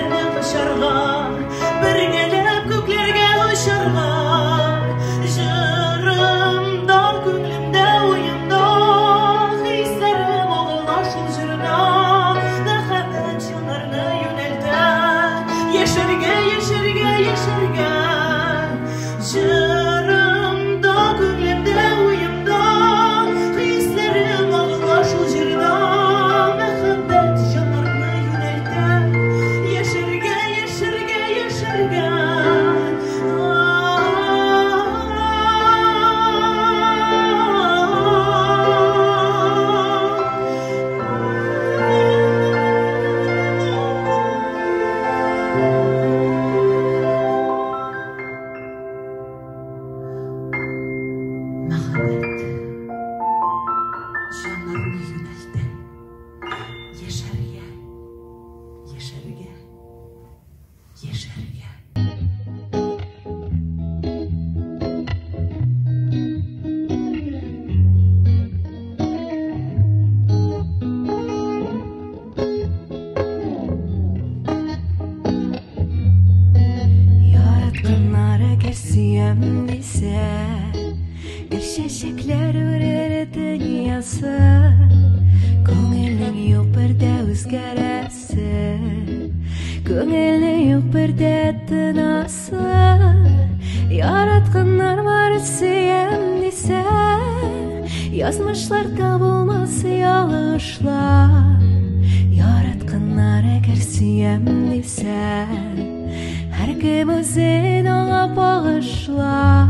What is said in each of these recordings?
Күкләрне кочарга, бергәләп күкләргә очарга. Җырымда, күңелемдә, уемда, хисләрем агыла шул җырда. Мәхәббәт җаннарны юнәлтә, яшәргә, яшәргә, яшәргә. Җырымда, күңелемдә, уемда, хисләрем агыла шул җырда. Мәхәббәт җаннарны юнәлтә, яшәргә, яшәргә, яшәргә. Мәхәббәт җаннарны юнәлтә, яшәргә, яшәргә, яшәргә. Яратканнар әгәр сөям дисә, гөл чәчәкләр үрер дөньясы. Күңелнең юк бер дә үзгәрәсе, күңелнең юк бер дә тынасы. Яратканнар бар сөям дисә, язмышлар табылмас ялгышлар. Яратканнар әгәр сөям дисә, һәркем үзен аңа багышлар.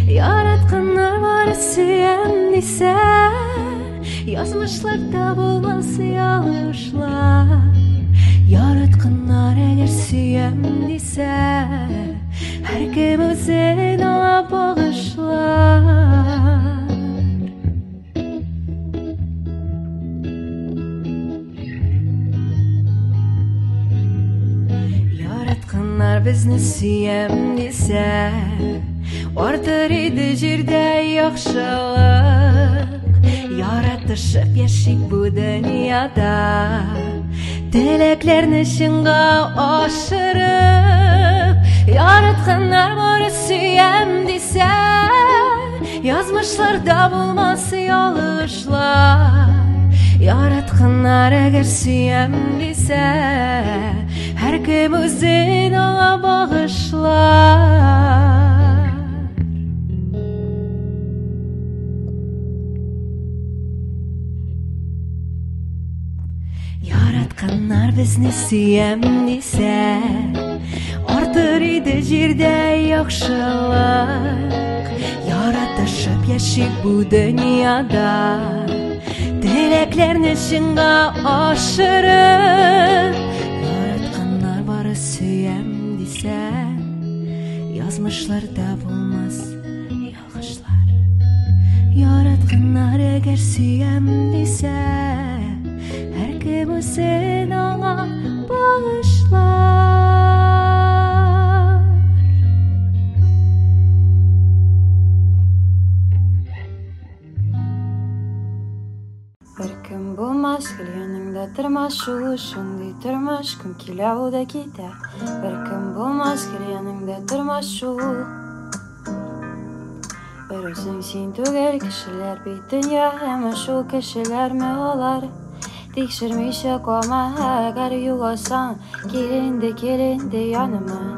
Яратканнар бар сөям дисә, язмышлар табылмас ялгышлар. Яратканнар әгәр сөям дисә, һәркем үзен аңа багышлар. Яратканнар безне сөям дисә, артыр иде җирдә яхшылык. Яратышып яшик бу дөньяда, теләкләрне чынга ашырып. Яратканнар бары сөям дисә, язмышларда булмас ялгышлар. Яратканнар әгәр сөям дисә, һәркем үзен аңа багышлар. Яратканнар безне сөям дисә, артыр иде җирдә яхшылык. Яратышып яшик бу дөньяда, теләкләрне чынга ашырып. Яратканнар бары сөям дисә, язмышларда булмас ялгышлар. Яратканнар әгәр сөям дисә, һәркем үзен аңа багышлар. Беркем булмас, гел яныңда тормас, шул шундый тормыш, кем килә ул да китә. Беркем булмас, гел яныңда тормас шул. Бер үзең син түгел, кешеләр бит дөнья, әмма шул кешеләрме алар? Тикшермичә калма, әгәр югалсаң, кил инде, кил инде яныма.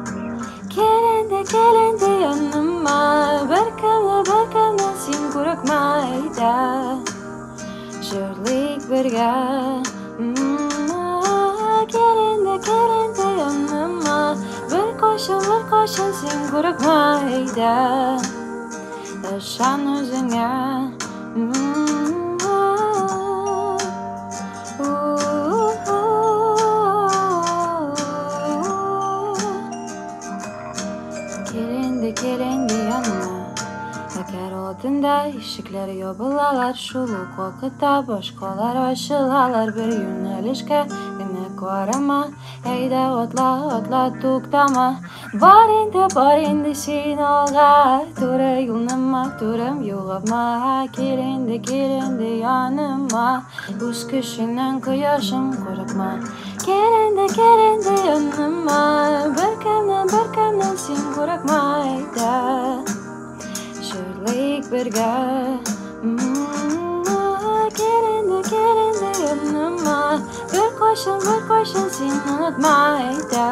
Кил инде, кил инде яныма, беркемне, беркемне син курыкма, әйдә. Җырлыйк бергә. Кил инде, кил инде яныма, беркайчан, беркайчан син курыкма, әйдә. Ышан үзеңә. Кил инде, кил инде яныма. Әгәр алдында ишекләр ябылалар, шул ук вакытта башкалар ачылалар. Бер юнәлешкә генә карама, әйдә атла, атла, туктама. Бар инде, бар инде син алга, туры юлны матурым югалма. Кил инде, кил инде яныма, үз көчеңнән кояшым курыкма. Кил инде, кил инде яныма. бергә. Кил инде, кил инде яныма, беркайчан, беркайчан син онытма, әйдә.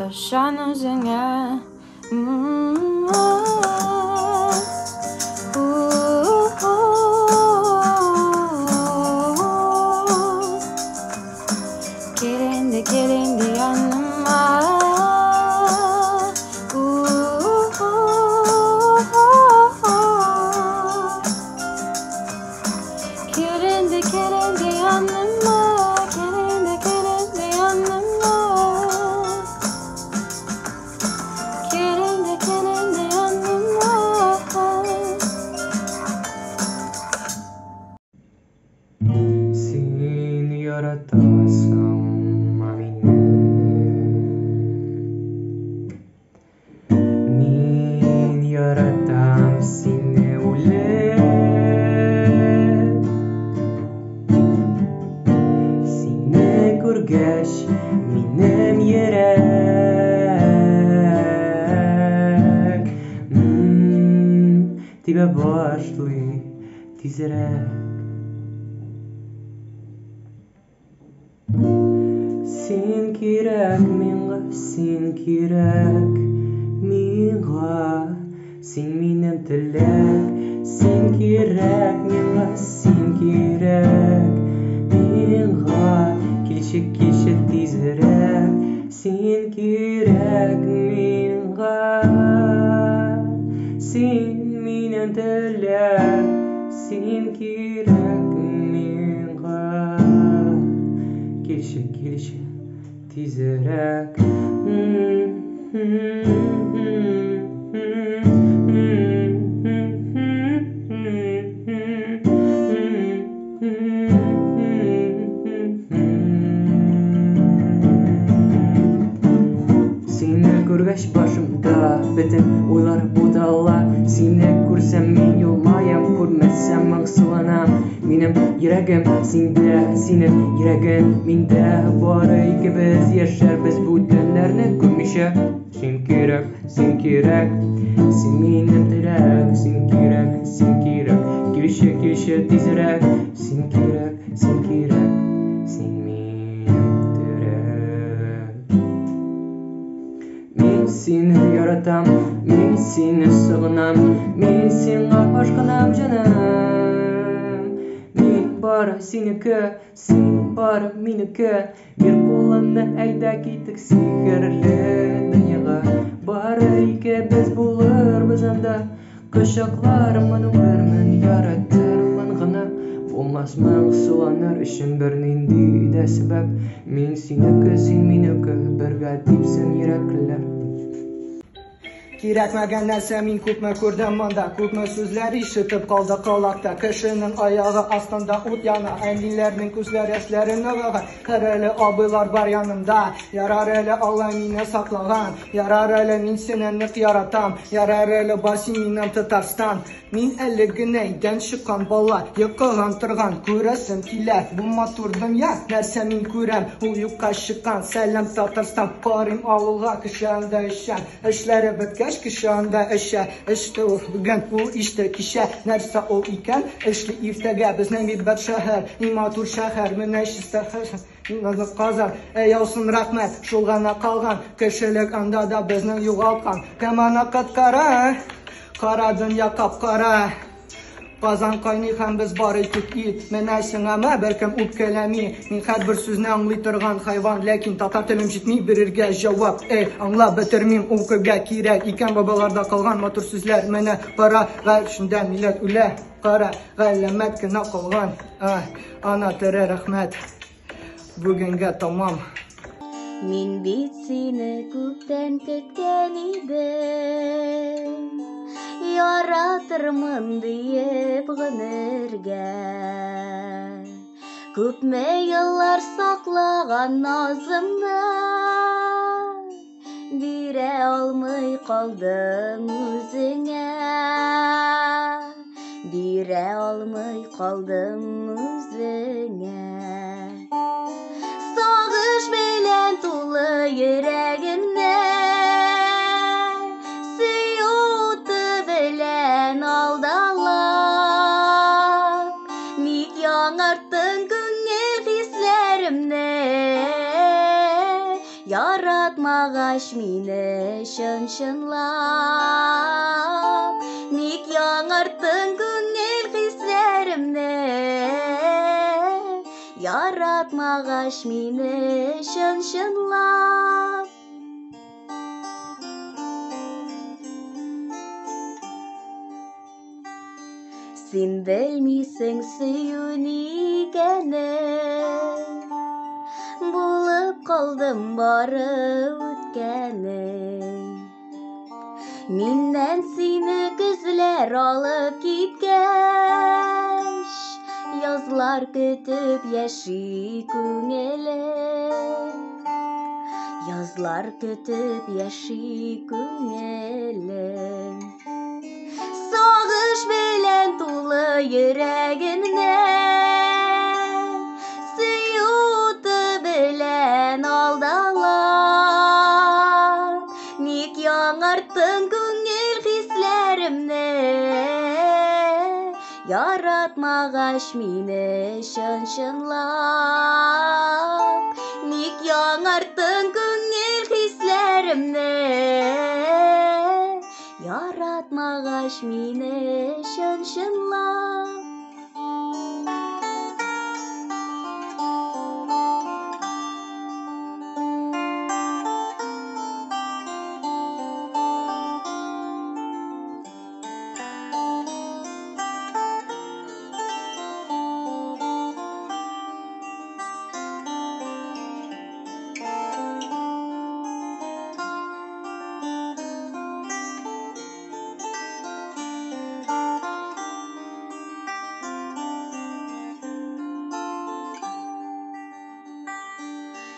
Ышан үзеңә. Кил инде, кил инде яныма. Кил инде, кил инде яныма. Кил инде, кил инде яныма. Кил инде, кил инде яныма. Син яратасың мине, мин яратам сине үлеп. Сине күргәч, минем йөрәк тибә башлый тизрәк. Син кирәк миңа, син кирәк миңа, син минем теләк. Син кирәк миңа, син кирәк миңа, килче, килче тизрәк. Син кирәк миңа, син минем теләк. Син кирәк миңа, килче, килче тизрәк. Сине күргәч башымда бөтен уйлар бутала. Сине күрсәм мин елмаям, күрмәсәм моңсуланам. Минем йөрәгем синдә, синең йөрәгең миндә. Бары икебез яшәрбез бүтәннәрне күрмичә. Син кирәк, син кирәк, син минем теләк. Син кирәк, син кирәк, килче, килче тизрәк. Син кирәк, син кирәк, син минем терәк. Мин сине яратам, мин сине сагынам, мин сиңа ашкынам, җаным. Мин бары синеке, син бары минеке. Бир кулыңны, әйдә киттек сихерле дөньяга. Бары икебез булырбыз анда. Кочаклармын, үбәрмен, яратырмын гына. Булмас моңсуланыр өчен бернинди дә сәбәп. Мин синеке, син минеке, бергә типсен йөрәкләр. Кирәкмәгән нәрсә мин күпме күрдем монда, күпме сүзләр ишетеп калды колакта. Кешенең аягы астында ут яна, әниләрнең күзләр яшьләре ныгыган. Һәр әле абыйлар бар янымда, ярар әле Алла мине саклаган, ярар әле мин сине нык яратам, ярар әле бар син минем Татарстан. Мин әле генә өйдән чыккан бала, йокыган торган, күрәсем килә. Бу матур дөнья, нәрсә мин күрәм, ул юкка чыккан. Сәлам Татарстан, карыйм авылга, кеше анда эчә. Эшләре беткәч, кеше анда эчә. Эште ул бүген, ул иште кичә. Нәрсә ул икән, эшли иртәгә. Безнең бит бер шәһәр, иң матур шәһәр. Менә чиста Казан. Әй, яусын рәхмәт, шул гына калган. Кешелек анда да безнең югалткан. Кем аны коткара? Кара дөнья кап-кара. Казан кайный һәм без бары тик ит. Менә сиңа ма беркем үпкәләми. Мин һәрбер сүзне аңлый торган хайван, ләкин татар телем җитми бирергә җавап. Эй, аңлап бетермим, укырга кирәк икән бабаларда калган матур сүзләр. Менә кара эчендә милләт үлә. Кара галәмәт кенә калган. Ана тере рәхмәт. Бүгенгә тамам. Мин бит сине күптән көткән идем, яратырмын диеп гомергә. Күпме еллар саклаган назымны бирә алмый калдым үзеңә, бирә алмый калдым үзеңә. Сагыш белән тулы йөрәгемне, сөю уты белән Яратмагач мине чын-чынлап, ник яңарттың күңел хисләремне? Яратмагач мине чын-чынлап. Син белмисең сөю ни икәнен, булып калдым бары үткәнең. Миннән сине көзләр алып киткәч, язлар көтеп яши күңелем. Язлар көтеп яши күңелем. Сагыш белән тулы йөрәгемне, сөю уты белән алдалап, ник яңарттың күңел хисләремне? Яратмагач мине чын-чынлап, ник яңарттың күңел хисләремне? Яратмагач мине чын-чынлап.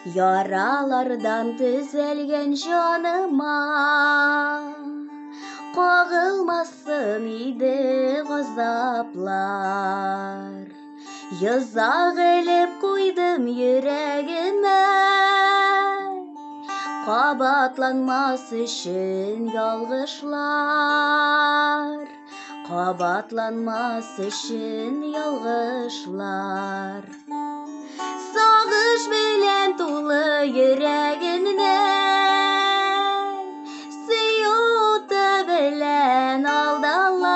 Яралардан төзәлгән җаныма кагылмасын иде газаплар. Йозак элеп куйдым йөрәгемә, кабатланмас өчен ялгышлар. Кабатланмас өчен ялгышлар. Сагыш белән тулы йөрәгемне, сөю уты белән алдалап,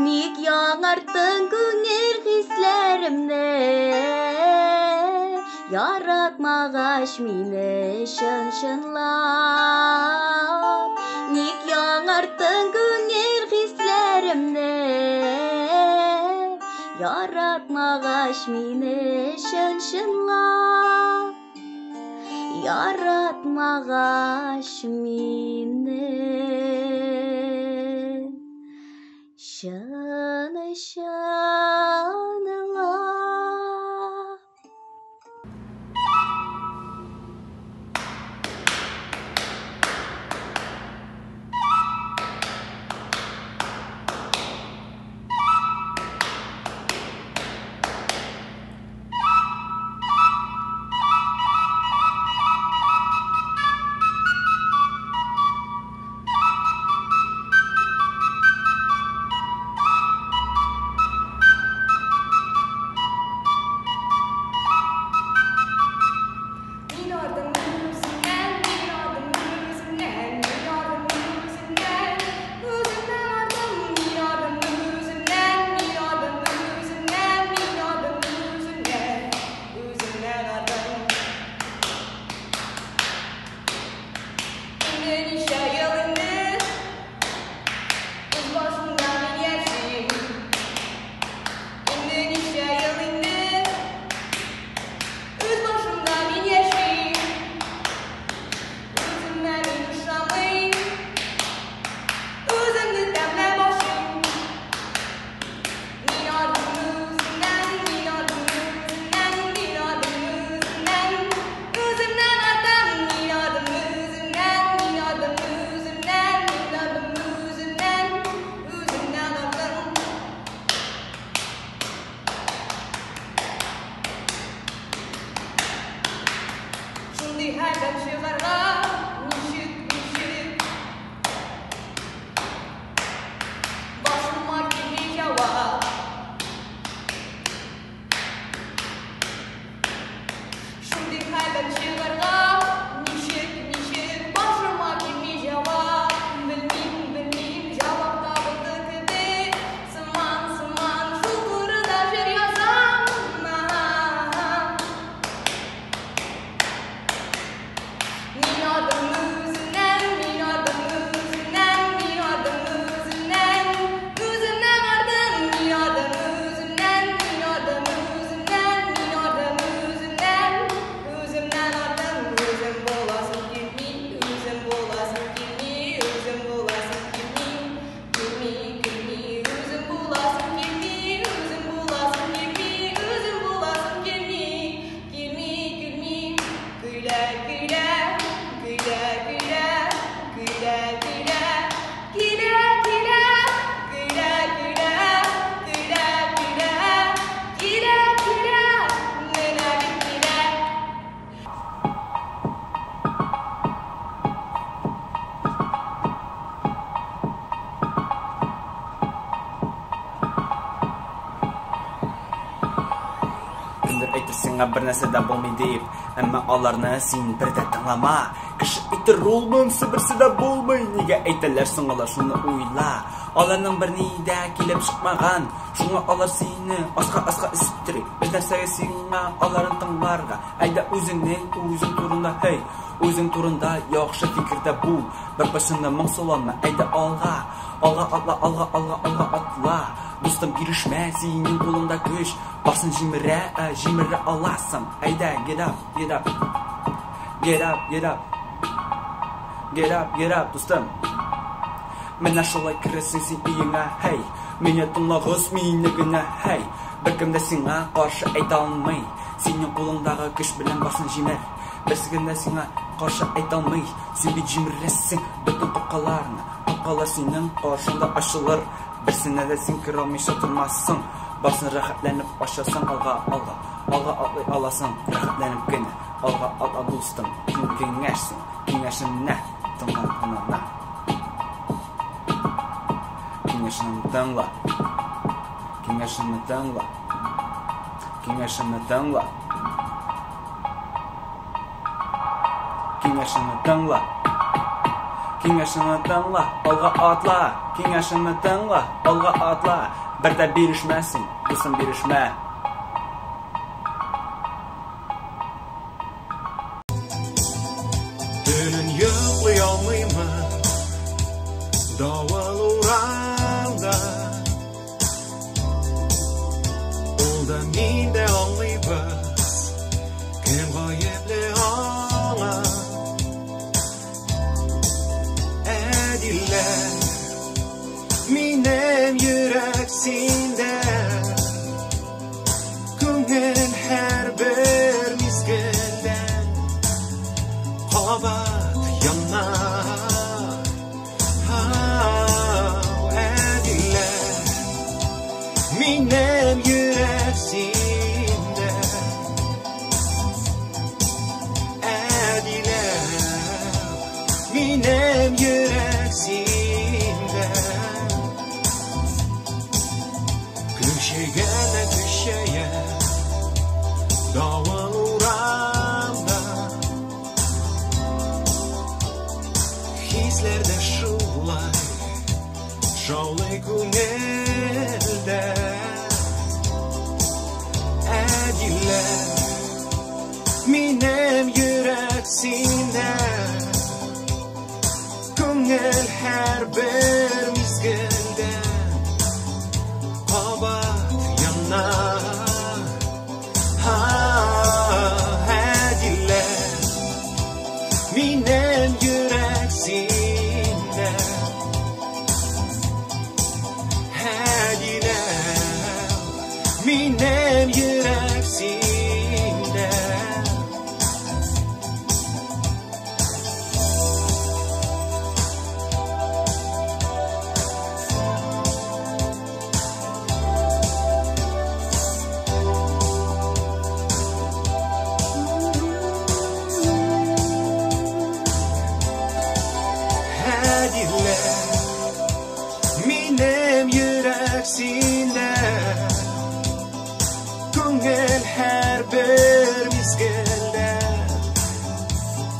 ник яңарттың күңел хисләремне? Яратмагач мине чын-чынлап, ник яңарттың күңел хисләремне? Яратмагач мине чын-чынлап, яратмагач мине чын-чынлап. Шундый хәлдән. Килә, килә, килә, килә, килә, килә, килә, килә, килә, килә, килә, килә, килә, килә, менә бит килә. Кемдер әйтер сиңа бер нәрсә дә булмый дип, әмма аларны син бер дә тыңлама. Кеше әйтер ул монысы берсе дә булмый. Нигә әйтәләр соң алар, шуны уйла. Аларның берни дә килеп чыкмаган, шуңа алар сине аска-аска өстери. Бер нәрсәгә сиңа аларын тыңларга. Әйдә үзеңнең үзең турында, һей, үзең турында яхшы фикердә бул. Бер кайчан да моңсуланма, әйдә алга. Алга атла, алга, алга, алга атла. Дустым, бирешмә, синең кулыңда көч. Барсын җимерә, җимерә аласың. Әйдә, get up, get up. Get up, get up. Get up, get up, дустым. Менә шулай керәсең син өеңә, һей. Мине тыңлагыз, мине генә, һей. Беркем дә сиңа каршы әйтә алмый. Синең кулыңдагы көч белән барсын җимер. Берсе генә сиңа каршы әйтә алмый. Син бит җимерәсең бөтен капкаларны. Капкалар синең каршыңда ачылыр. Берсенә дә син керә алмыйча тормассың. Барсын рәхәтләнеп ачасың алга, алга. Алга атлый аласың, рәхәтләнеп кенә. Алга атла, дустым. Син киңәшсең, киңәшемне тыңла, тыңла. Киңәшемне тыңла. Киңәшемне тыңла. Киңәшемне тыңла. Киңәшемне тыңла. Киңәшемне тыңла, алга атла. Киңәшемне тыңла, алга атла. Бер дә бирешмә син, дустым, бирешмә. Төнен йоклый алмыймын, давыл урамда. Ул да мин дә аңлыйбыз, кем гаепле аңа. Әдилә, минем йөрәк синдә, күңел һәрбер мизгелдә кабат яна. Әдилә, минем йөрәк синдә. Әдилә, минем йөрәк синдә. Көчәйгәннән көчәя давыл урамда. Хисләр дә шулай шаулый күңелдә. Әдилә, минем йөрәк синдә, күңел һәрбер мизгелдә кабат яна. Әдилә, минем йөрәк синдә. Әдилә, минем йөрәк синдә. Әдилә, минем йөрәк синдә, күңел һәрбер мизгелдә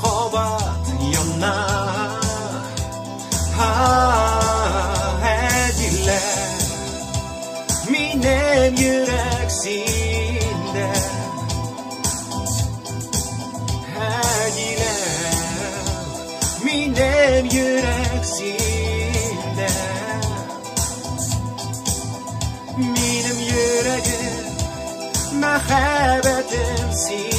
кабат яна. Әдилә, минем йөрәк синдә. Әдилә, минем йөрәк синдә. Минем йөрәгем, мәхәббәтем синдә.